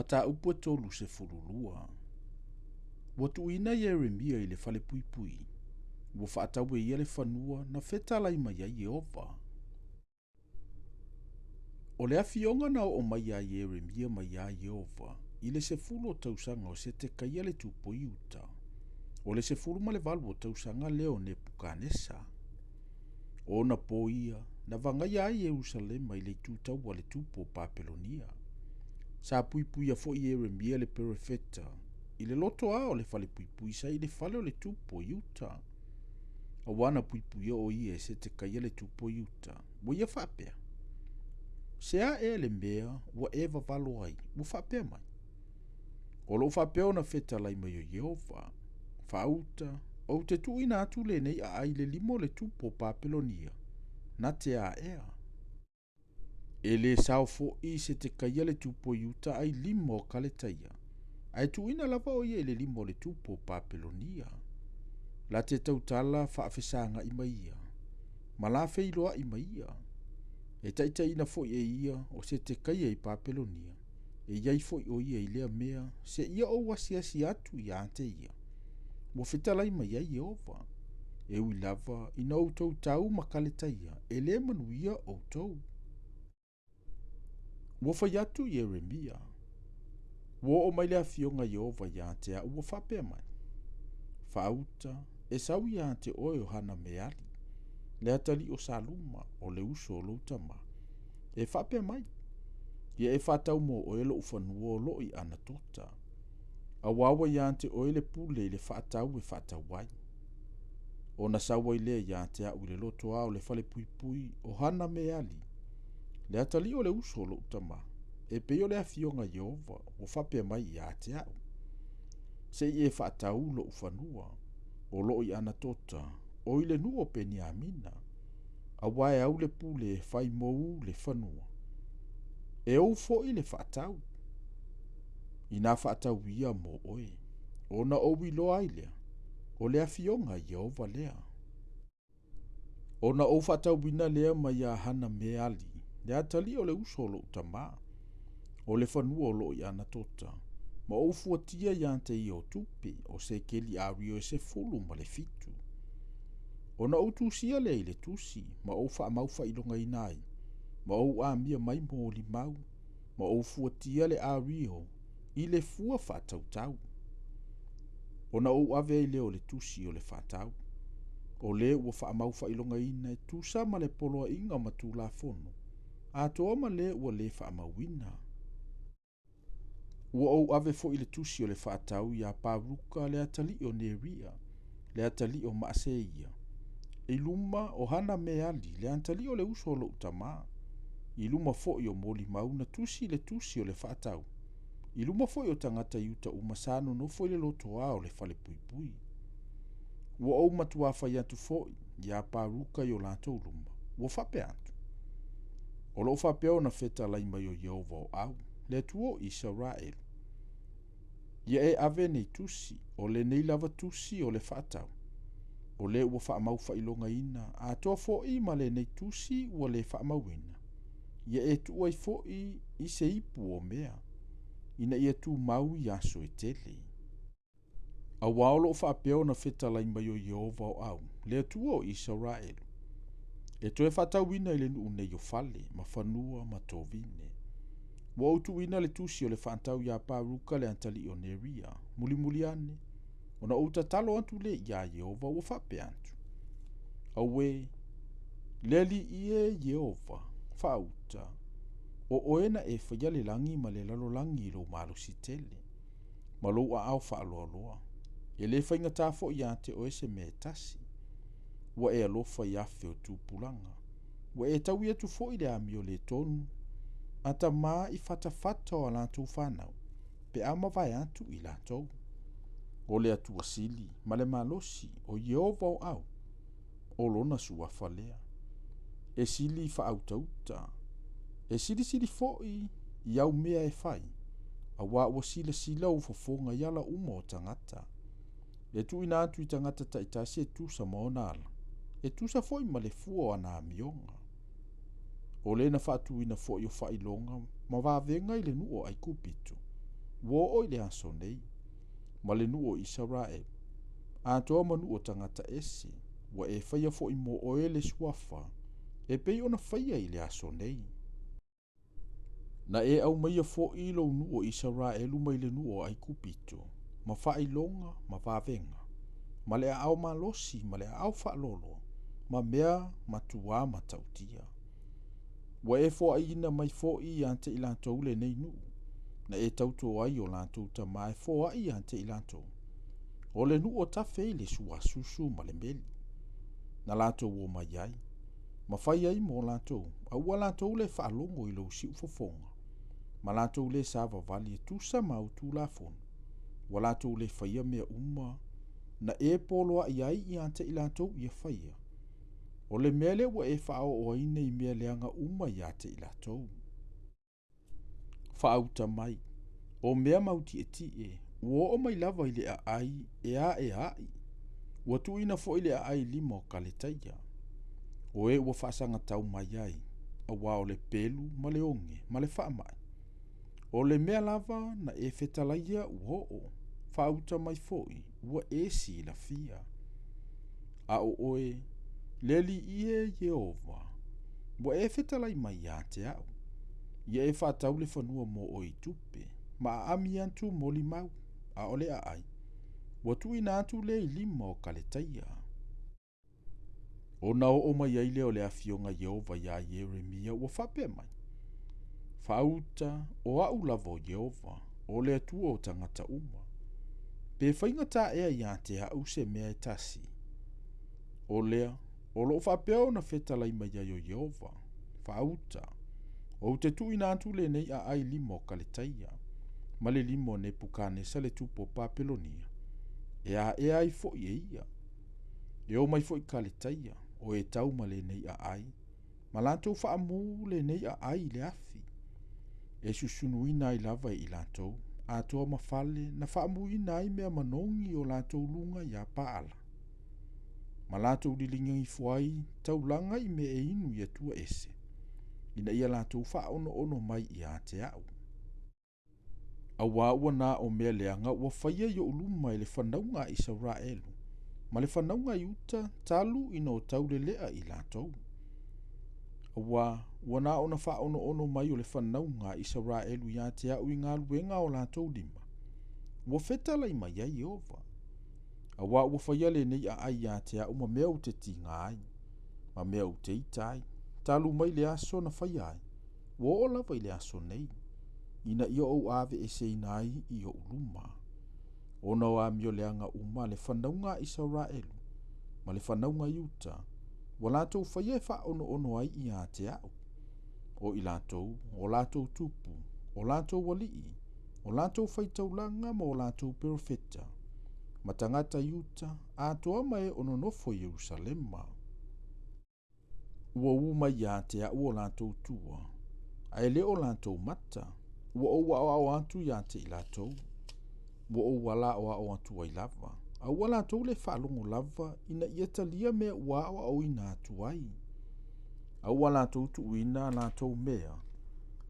Mataupu e 32. Ua tuuina Ieremia i le falepuipui, ua faatau e ia le fanua na fetalai mai ai Ieova. O le afioga na oo mai ia Ieremia maiā Ieova i le 10 o tausaga o Setekaia le tupu o Iuta, o le 18 o tausaga lea o Nepukanesa. O ona po ia na vagaia ai Ierusalema i le itu tau a le tupu o Papelonia. Sa puipuia foi Ieremia le perofeta i le lotoa o le falepuipui sa i le fale o le tupu o Iuta. Auā na puipuia o ia e Setekaia le tupu o Iuta. Ua ia faapea, Se a ea le mea ua e vavalo ai, ua faapea mai? O loo faapea ona fetalai mai o Ieova, Faauta, ou te tuuina atu lenei aai i le lima o le tupu o Papelonia, na te aea. E lē sao foʻi Setekaia le tupu o Iuta ai lima o Kaletaia, ae tuuina lava o ia i le lima o le tupu o Papelonia. La te tautala faafesagaʻi ma ia, ma la feiloaʻi ma ia. E taitaiina foi e ia o Setekaia i Papelonia, e i ai foi o ia i lea mea, seia ou asiasi atu iā te ia. Ua fetalai mai ai Ieova, e ui lava ina outou tau ma Kaletaia, e lē manuia outou. Ua fai atu Ieremia, Ua oo mai le afioga a Ieova iā te a'u ua faapea mai, Faauta, e sau iā te oe o Hanameali, le atalii o Saluma, o le uso o lou tamā, e faapea mai, Ia e faatau mō oe loʻu fanua o loo i Anatota, auā ua iā te oe le pule i le faatau e faatau ai. Ona sau ai lea iā te a'u i le lotoa o le falepuipui o Hanameali, le atalii o le uso o loʻu tamā, e pei o le afioga a Ieova ua faapea mai iā te a'u, Se i e faatau loʻu fanua, o loo i Anatota, o i le nuu o Peniamina, auā e au le pule e fai mou le fanua, e ou foi le faatau. Inā faatau ia mō oe, ona ou iloa ai lea, o le afioga a Ieova lea. Ona ou faatauina lea mai iā Hanameali, le atalii o le uso o loʻu tamā, o le fanua o loo i Anatota, ma ou fuatia iā te ia o tupe, o sekeli ario e 17. Ona ou tusia lea i le tusi, ma ou faamau faailogaina ai, ma ou amia mai molimau, ma ou fuatia le ario i le fua faatautau. Ona ou ave ai lea o le tusi o le faatau, o le ua faamau faailogaina e tusa ma le poloaiga ma Tulafono, atoa ma le ua lē faamauina. Ua ou ave foi le tusi o le faatau iā Paruka le atalii o Neria, le atalii o Maaseia, i luma o Hanameali le atalii o le uso o loʻu tamā, i luma foi o molimau na tusi i le tusi o le faatau, i luma foi o tagata Iuta uma sa nonofo i le lotoa o le falepuipui. Ua ou matuā fai atu foi iā Paruka i o latou luma, ua faapea atu, O loo faapea ona fetalai mai o Ieova o au, le Atua o Isaraelu, Ia e ave nei tusi, o lenei lava tusi o le faatau, o le ua faamau faailogaina, atoa foi ma lenei tusi ua lē faamauina, ia e tuu ai foi i se ipu o mea, ina ia tumau i aso e tele. Auā o loo faapea ona fetalai mai o Ieova o au, le Atua o Isaraelu, e toe faatauina i le nuu nei o fale, ma fanua, ma tovine. Ua ou tuuina le tusi o le faatau iā Paruka le atalii o Neria, mulimuli ane, ona ou tatalo atu lea iā Ieova ua faapea atu, Auē, le Alii e Ieova, faauta, o oe na e faia le lagi ma le lalolagi i lou malosi tele, ma lou aao faaloaloa. E lē faigata foi iā te oe se mea e tasi. Ua e alofa i afe o tupulaga. Ua e taui atu foi le amio lē tonu a tamā i fatafata o a latou fanau, pe a mavae atu i latou. O le Atua sili ma le malosi, o Ieova o au, o lona suafa lea. E sili faautauta, e silisili foi i au mea e fai, auā ua silasila ou fofoga i ala uma o tagata. E tuuina atu i tagata taitasi e tusa ma ona ala, e tusa foi ma le fua o ana amioga. O le na faatuina foi o faailoga ma vavega i le nuu o Aikupito. ua oo i le aso nei, ma le nuu o Isaraelu, atoa ma nuu o tagata ese, ua e faia foi mo oe le suafa, e pei ona faia i le aso nei. Na e aumaia foi lou nuu o Isaraelu mai le nuu o Aikupito, ma faailoga ma vavega, ma le aao malosi ma le aao faaloaloa, ma mea matuā matautia. Ua e foaiina mai foi ia te i latou lenei nuu, na e tauto ai o latou tamā e foai ia te i latou, o le nuu o tafe ai le suasusu ma le meli, na latou omai ai, ma fai ai mo latou, a ua latou le faalogo i lou siufofoga, ma latou le savavali e tusa ma au tulafono, ua latou le faia mea uma na e poloai ai ia te i latou ia faia. O le mea lea ua e faaoo ai nei mea leaga uma ia te i latou. Faauta mai, o mea mautietie, ua oo mai lava i le aai e aeaai, ua tuuina foi le aai i lima o Kaletaia, o e ua faasagatau mai ai, auā o le pelu ma le oge ma le faamai. O le mea lava na e fetalaia ua oo, faauta mai foi ua e silafia. A o oe, le Alii e Ieova, ua e fetalai mai ia te au, ia e faatau le fanua mo oe i tupe, ma aami atu molimau, a o le aai, ua tuuina atu lea i lima o Kaletaia. Ona oo mai ai lea o le afioga a Ieova iā Ieremia ua faapea mai, Faauta, o au lava o Ieova, o le Atua o tagata uma. Pe faigata ea ia te au se mea e tasi? O lea, o loo faapea ona fetalai mai ai o Ieova, Faauta, ou te tuuina atu lenei aai i lima o Kaletaia, ma le lima o Nepukanesa le tupu o Papelonia, e aea ai foi e ia. E o mai foi Kaletaia, o e tau ma lenei aai, ma latou faamū lenei aai i le afi, e susunuina ai lava e i latou, atoa ma fale na faamuina ai mea manogi o latou luga iā Paala, ma latou liliga ifo ai taulaga i mea e inu i atua ese, ina ia latou faaonoono mai ia te au. Auā ua na o mea leaga ua faia i oʻu luma e le fanauga a Isaraelu ma le fanauga a Iuta talu ina o taulelea i latou. Auā ua na ona faaonoono mai o le fanauga a Isaraelu ia te au i galuega a o latou lima, ua fetalai mai ai Ieova. Auā ua faia lenei aai ia te au ma mea ou te tiga ai, ma mea ou te ita ai, talu mai le aso na faia ai, ua oo lava i le aso nei, ina ia ou aveeseina ai i oʻu luma. Ona o amioleaga uma a le fanauga a Isaraelu ma le fanauga a Iuta, ua latou faia e faaonoono ai ia te au, o i latou, o latou tupu, o latou alii, o latou faitaulaga ma o latou perofeta, ma tagata Iuta, atoa ma e o nonofo i Ierusalema. Ua ū mai ia te au o latou tua, ae le o latou mata, ua ou aoao atu ia te i latou, ua ou ala aoao atu ai lava, a ua latou le faalogo lava ina ia talia mea ua aoaoina atu ai. A ua latou tuuina a latou mea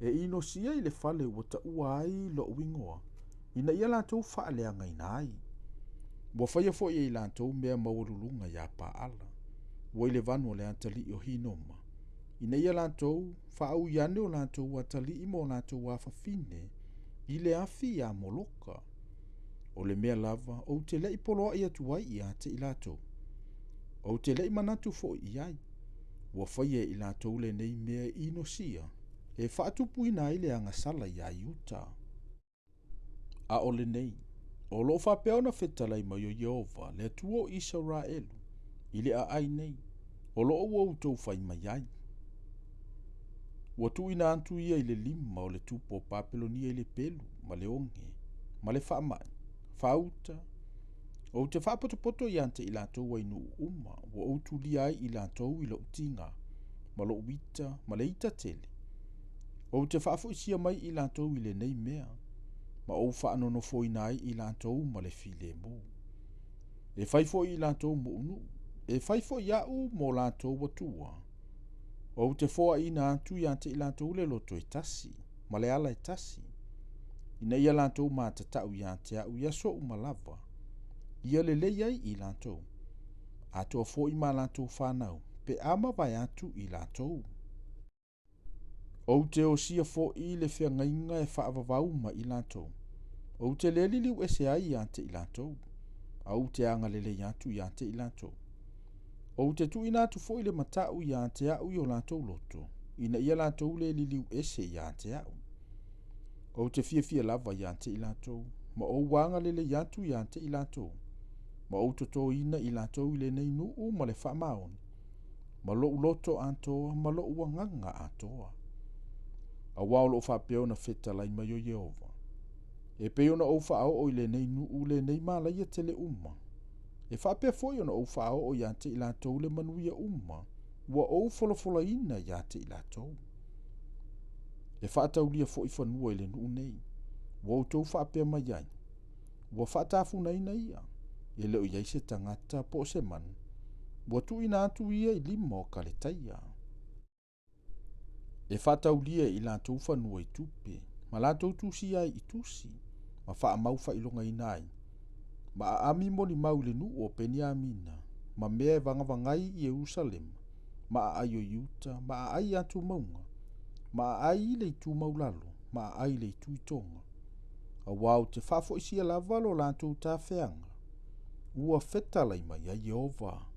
e inosia i le fale ua taua ai loʻu igoa, ina ia latou faaleagaina ai. Ua faia foi e i latou mea maualuluga iā Paala, ua i le vanu o le atalii o Hinoma, ina ia latou faaui ane o latou atalii ma o latou afafine i le afi iā Moloka. O le mea lava ou te le i poloai atu ai ia te i latou, ou te le i manatu foi i ai, ua faia e i latou lenei mea e inosia, e faatupuina ai le agasala iā Iuta. A o lenei, o loo faapea ona fetalai mai o Ieova, le Atua o Isaraelu, i le aai nei, o loo ua outou fai mai ai. Ua tuuina atu ia i le lima o le tupu o Papelonia i le pelu ma le oge ma le faamai, faauta, ou te faapotopoto ia te i latou ai nuu uma, ua ou tulia ai i latou i lou tiga, ma lou ita ma le ita tele. Ou te faafoisia mai i latou i lenei mea, ma ou faanonofoina ai i latou ma le filemu. E fai foi i latou moʻu nuu, e fai foi au mo latou Atua. Ou te foaiina atu ia te i latou le loto e tasi, ma le ala e tasi. ina ia latou matatau iā te a'u i aso uma lava, ia lelei ai i latou, atoa foi ma latou fanau, pe a mavae atu i latou. Ou te osia foi le feagaiga e faavavau ma i latou, ou te le liliu ese ai iā te i latou, a ou te agalelei atu iā te i latou. Ou te tuuina atu foi le mata'u iā te a'u i o latou loto, ina ia latou le liliu ese iā te a'u. Ou te fiafia lava iā te i latou, ma ou agalelei atu iā te i latou, ma ou totōina i latou i lenei nuu ma le faamaoni, ma lo'u loto atoa ma lo'u agaga atoa. Auā o loo faapea ona fetalai mai o Ieova, e pei ona ou faaoo i lenei nuu lenei malaia tele uma, e faapea foi ona ou faaoo iā te i latou le manuia uma ua ou folafolaina iā te i latou. E faataulia foi fanua i le nuu nei, ua outou faapea mai ai, ua faatafunaina ia, e le o i ai se tagata po o se manu, ua tuuina atu ia i lima o Kaletaia. E faataulia e i latou fanua i tupe, ma latou tusia ai i tusi, ma faamau faailogaina ai, ma aami molimau i le nuu o Peniamina, ma mea e vagavagai i Ierusalema, ma aai o Iuta, ma aai i atumauga, ma aai i le itu maulalo, ma aai i le itu itoga. Auā ou te faafoisia lava lo latou tafeaga, ua fetalai mai ai Ieova.